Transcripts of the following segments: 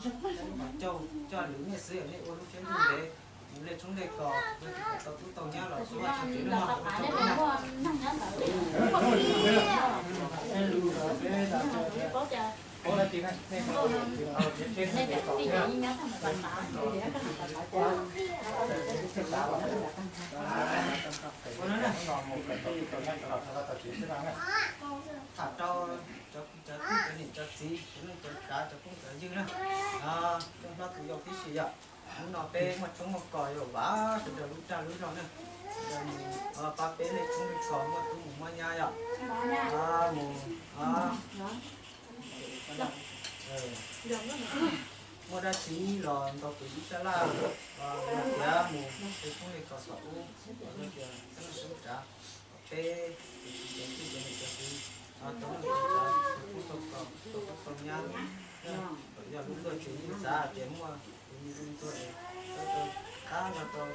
Coj, coj lwm nej xwb, nej ua lub siab ntev, lej tshoob lej kos, tau tub tau nyab los txhua txhua kev no. Tham rau cov kwv cov tij, cov niam cov txiv, cov neej cov tsav, cov phooj cov ywg na. Coj hlob tus yau tib si yom. Hnub no peb muaj tshoob muaj kos yuav vam sawv daws lub dag lub zog na. Sawv daws mus pab peb lej tshoob lej kos muaj tub mus muaj nyab yom. Mus, muaj dab tsi los ntaus tus ib sab laj, los tias mus lej tshoob lej kos tom ub, los tias xab laj xab tsav, peb cov kwv cov tij cov niam cov txiv, tau lub tau tsav, tau tub tau kos, tau tub tau nyab, yog lub luaj tsev yeej xav tias muaj tus me tus tuag es tau tau qab nrog rau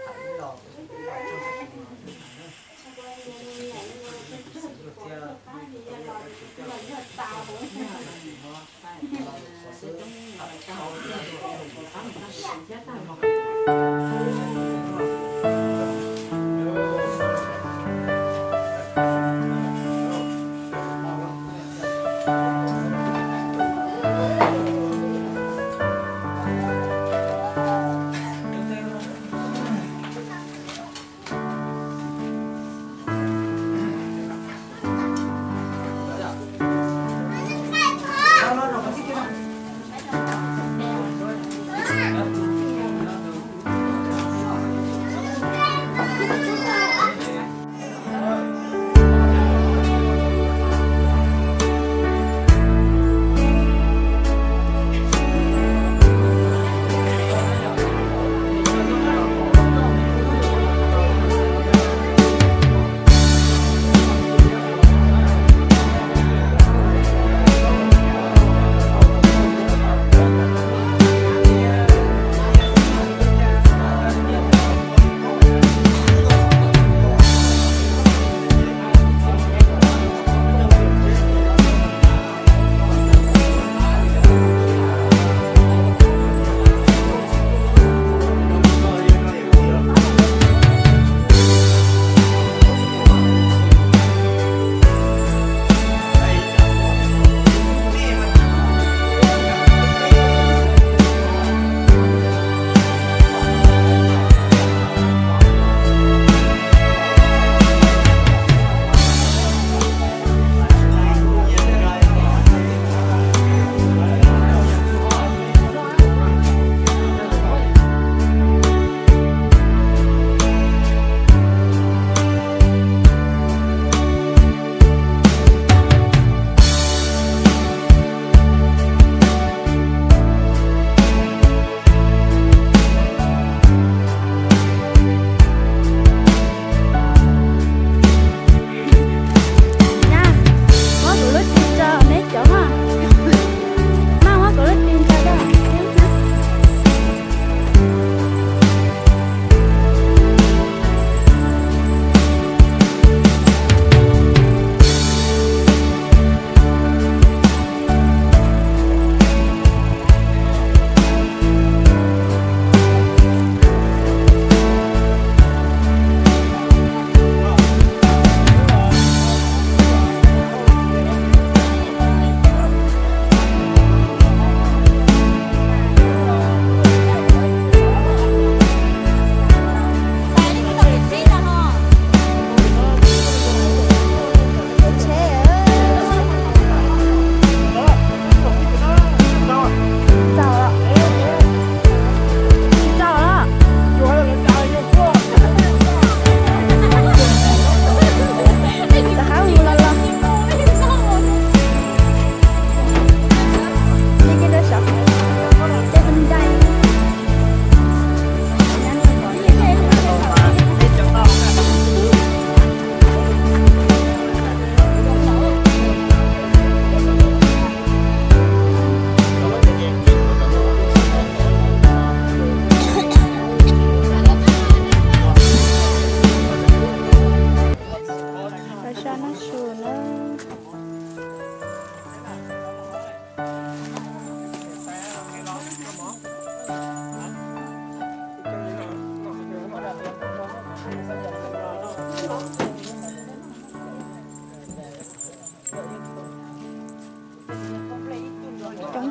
sawv daws sib hlub tiag. Tham ib los, ib los txog thiab.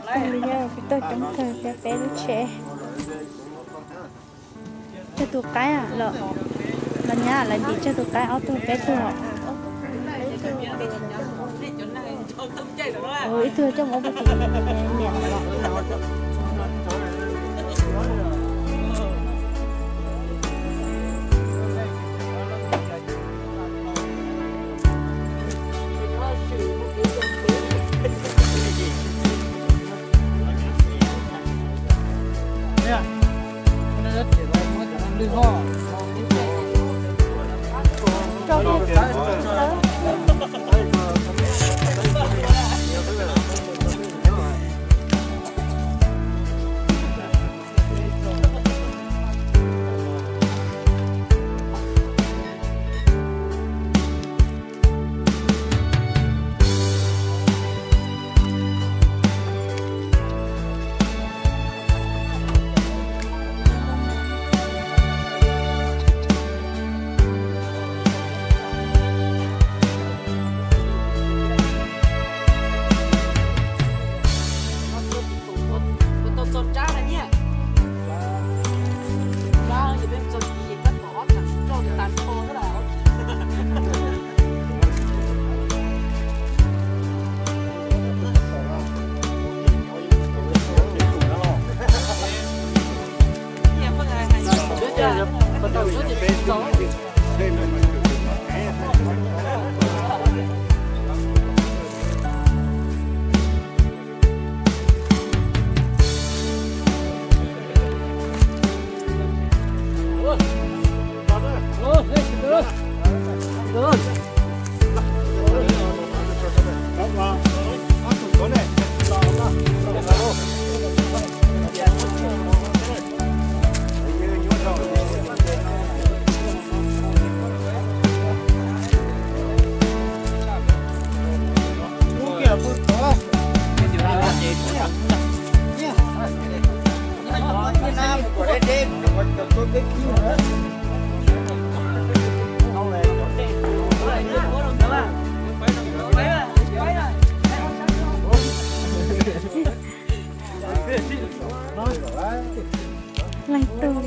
Li yog kuv tuaj coob kawg peb lub tsheb. Tsawg tus qaib los, los nyab lawv ntim tsawg tus qaib, ob tug peb tug. Ib tug coj mus ua poj tim niam los. Leej twg?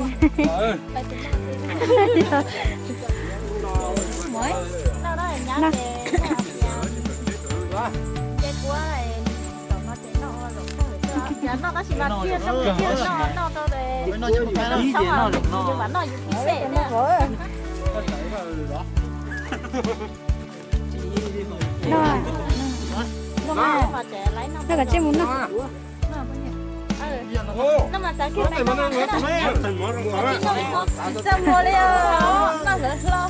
Noj, noj kom tsij mus noj. Txaj muag li os, noj hlawv hlo.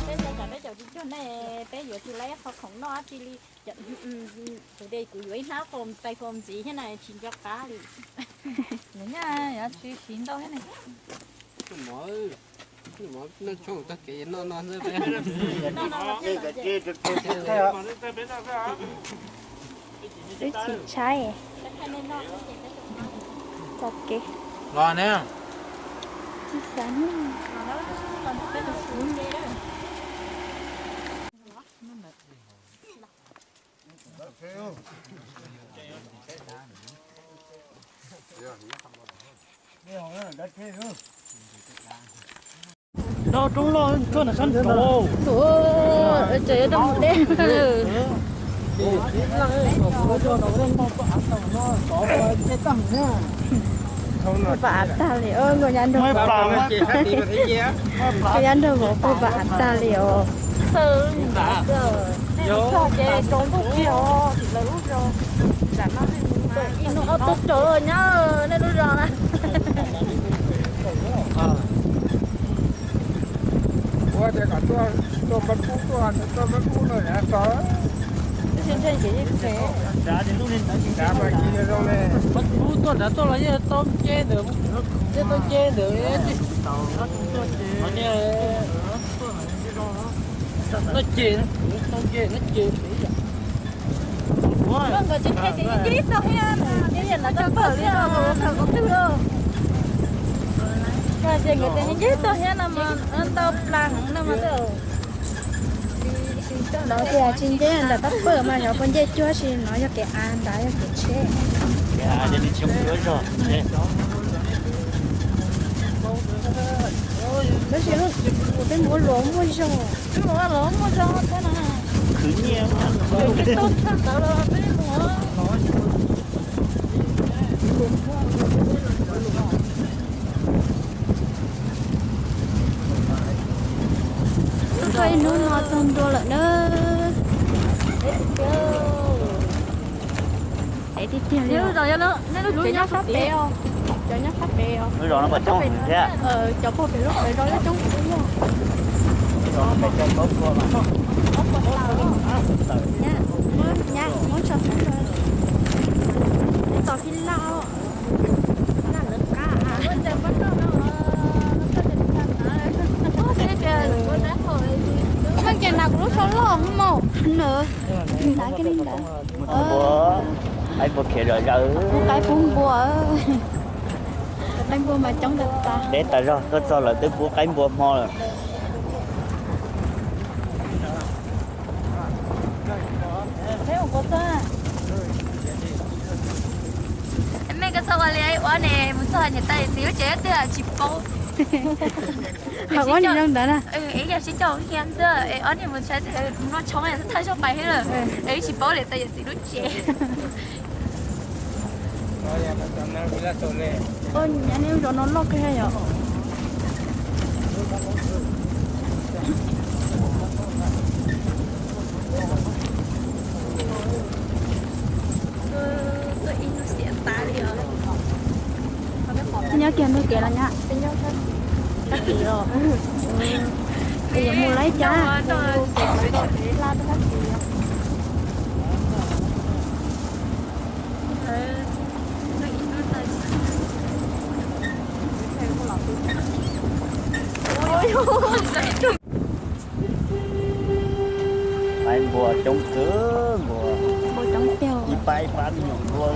Peb cov tsis cuag nej, peb yuav tsis laib qhov khoom noj dab tsi li. Kuv de kuv yuav ib hnab qos tais qos ntxiv thiab na tsis nco qab li. Nws nyob tsis siv ntau thiab ne. Wb tsis tshaib. Los ne. Tsis xav. Roob loj tuaj nram sab nraud. Ces roob deb. Pab av tag li, nkauj nyab nraug, nkauj nyab nraug vauv pab av tag li os. Ib hnub ob tug rau nyob nej lub zos na. Ua tias kom tuaj, tuaj Npab Kub, tuaj Npab Kub no yav tso. Kub tuaj nrad tuaj los yeej tau nce ntawd, yeej tau nce ntawd. Noj ces, tau nce noj ces. Nkawd tsis nce ces ib tau thiab, ib yam no tau pawg li no, thaum qhov twg los. Ces nkawd tias nws nce toj thiab no mas ntau plas heev no mas. Lawv tias tsis nce ntawm toj pawg mas yog puas nce cuag, tab sis no yog kev av ntawd, yog kev tsheb. Tab sis kuv tej npua luas muaj zog. Khwv nyiaj. Txog ib hnub no txog ntua lawm na. Ev tiag tiag li. Lub zos nyob sab pem os. Cov nyob sab pem os. Lub zos no puas coob thiab? Cov puag pem lub pem zos coob. Nyab, muab tso xab los. Tos phij laj. Leej ces nas kuv lub tsho loj hwv mos. Nws, nas kiag li ntawd. Pub qaib pub npua. Qaib npua mas coob tas tas. Deb tas zog, tuaj txog lawm twb pub qaib npua hmo lawm. Mej koj txhob ua li ib ob ne mus txog niam tais yawm txiv lub tsev twg tsis paub. Ua li zoo ntawd na. Es yam sib coj hia xwb es ob niag mus noj tshoob thawj zaug pais xwb lawm es tsis paub niam tais yawm txiv lub tsev. Nyab, nej zos no loj kawg yom. Nyob kiag ntug kev los nyab. Sab tid los. Es yuav mus lawm cas? Qaib npua coob kawg npua. Npua coob tiag. Ib pab ib pab me nyuam npua.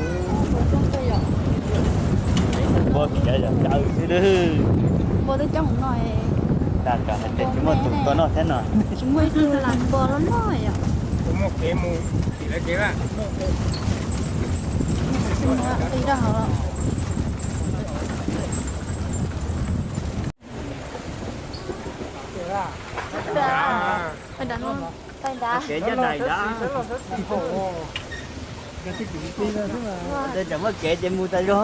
Npua khiav yam ncaws xwb. Npua twb coob no. Dag kav hais tias tsis muaj tus tuaj noj thiab no. Tsis muaj ib tug lam npua los noj yom. Kuv muaj kev mus tim lawv kev lawm. Tsis muaj qis rau hauv los. Kev coj dais dab. Tej tsam muaj kev ces mus tas zog.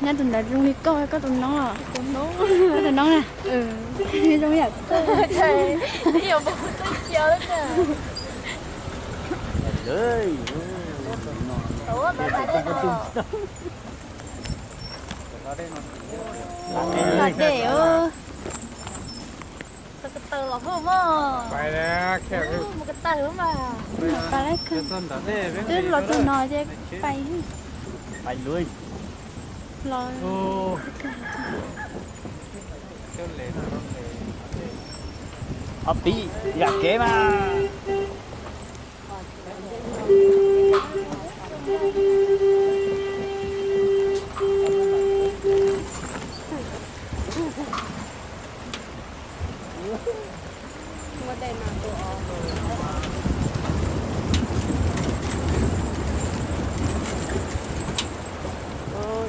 Nyob tus ntawd zoo li koj, koj tus noob os. Koj tus noob na. Zoo yam koj. Los dej. Tau ko taw los hauj mog. Mus ko taw mas. Pais lawm kawg. Twb los txog no ces pais. Pais lawm. Los. Ob pib yam kev mas.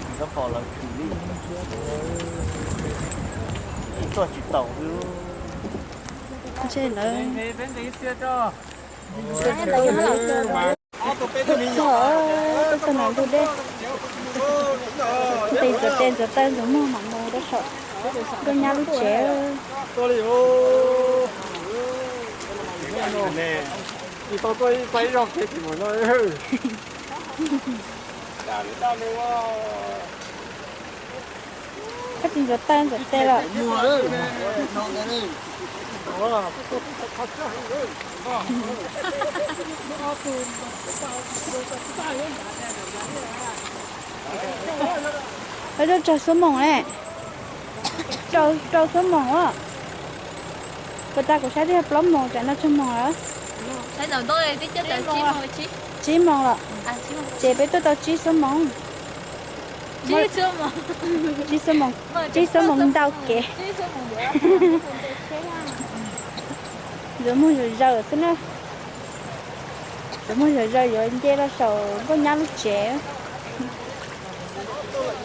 Tsis tau pom lawv khwv li. Tuaj tsis taus li. Ntshe lawv txog, txog no ntug dej. Tes ntxuav tes ntxuav taw ntxuav muag mam mus rau saum nkauj nyab lub tsev. Tsis tau tuaj ib zog kev tsis mus no. Daj nws daj nws. Koj tsis ntxuav taw ntxuav tes lawm. Peb tuaj tsaug xuab moos ne. Rau, rau xuab moos a. Puas tas kuv saib twb yog plaub moos, tsam no tsawg moos lawm? Tsib moos lawm. Ces peb tuaj tau tsib xuab moos. Tsib xuab moos, tsib xuab moos ntau kev. Yuav muag zom zaws xwb na. Yuav muag zom zaws yuav nce los saum nkauj nyab lub tsev.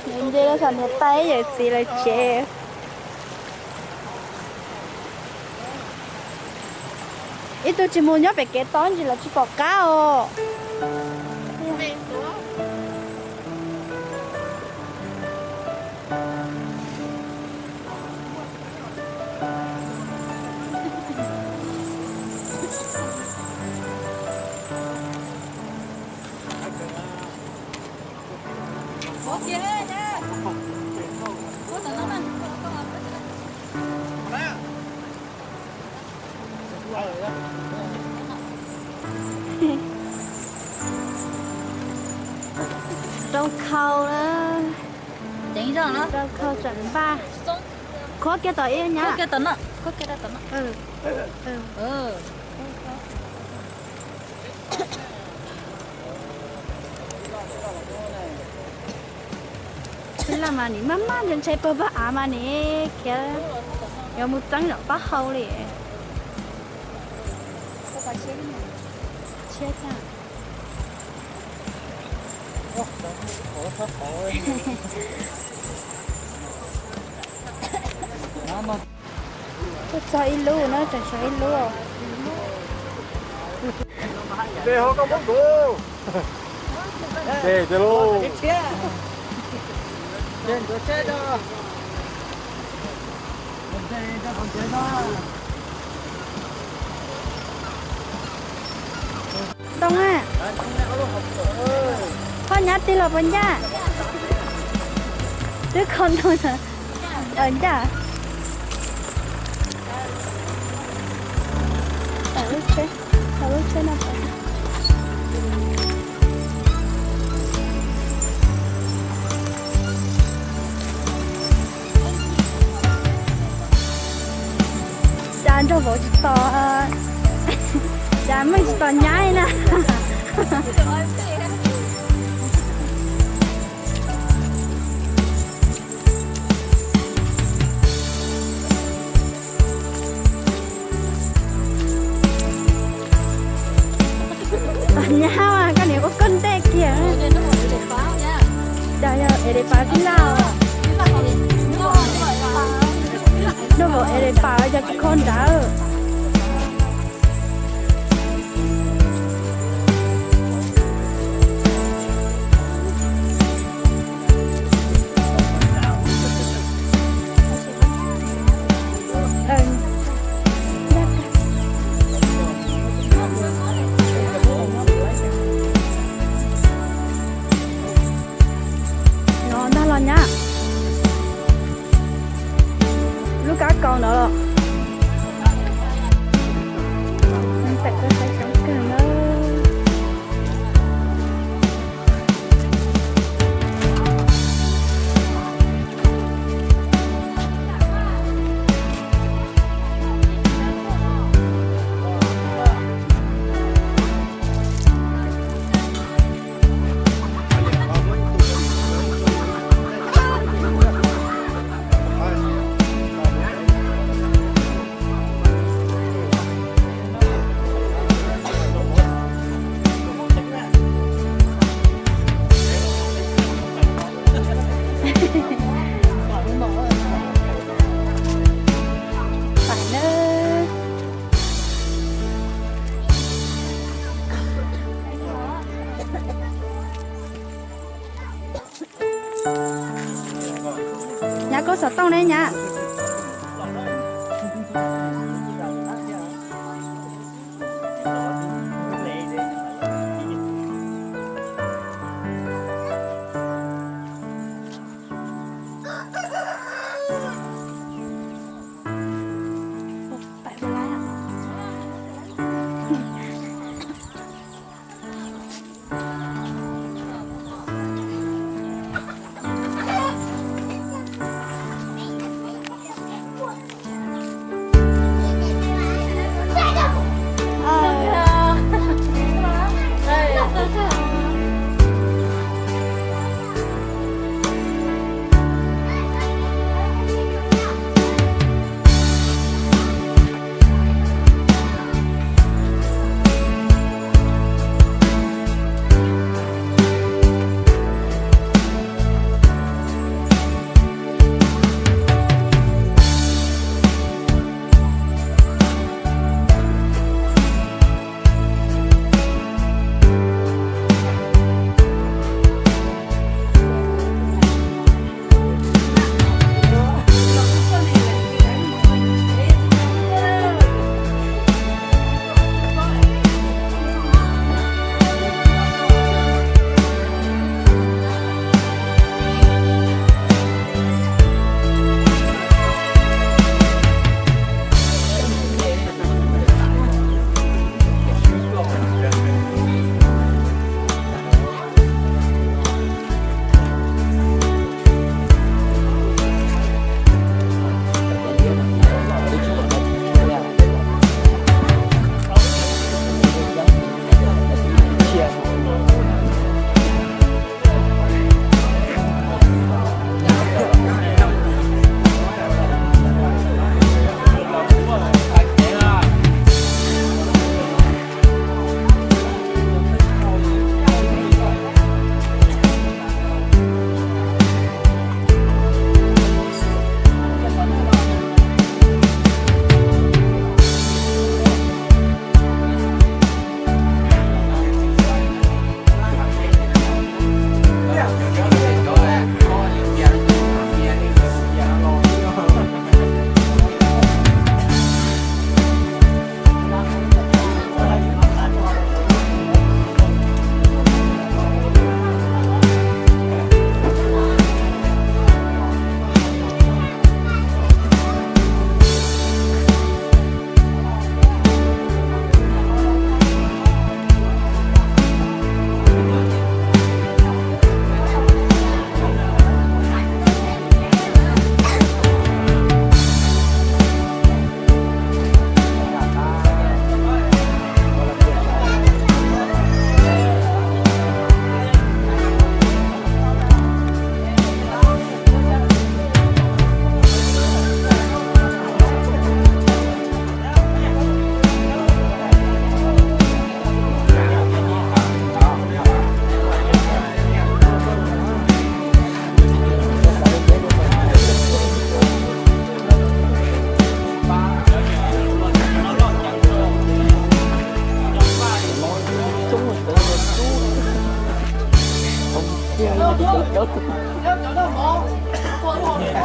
Yuav nce los saum niam tais yawm txiv lawv tsev. Ib tug tsis mus nyob pem kev tod ntsis los tsis pom qab os. Rau khau na. Rau khau tseem npaj. Khob kiag tom ib nyab. Ib laj mas nim maj maj ntshai ntshai pawg pab av mas nim khiav yuav mus txeeb zom pab hau li. Tuaj txog ib lub na, tseem tshuav ib lub. Ntoo a, koj nyab tig los puas ncaj? Twb kho ntoo, ncaj. Lub tsheb, lub tsheb no. Cas nrog vauv tsis tos, cas meej tsis tos nyab na. Nyab mas koj niam ua koj ntej kiag. Cas yog es de pas tib laj? Noj vauv es de pas yog tsis kho nrad. No ntag los nyab. Lub kab kaus ntawd los. Pem koj saib coob kawg na. Nyab, koj xov tooj ne nyab.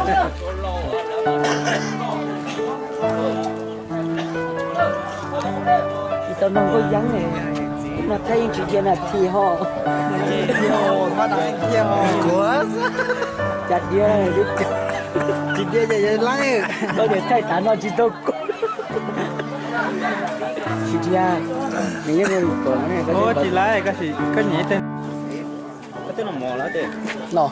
Tsis tau noj nkauj yeeb ne, no thaij yeej tsis cia nas this ho. Cas diav, tsis diav ces yog leeb, koj tias thaij tas no tsis tau koj. Tsis diav, nws yeej ua lus tuam no. Tsis laiv, koj nyiam tej no.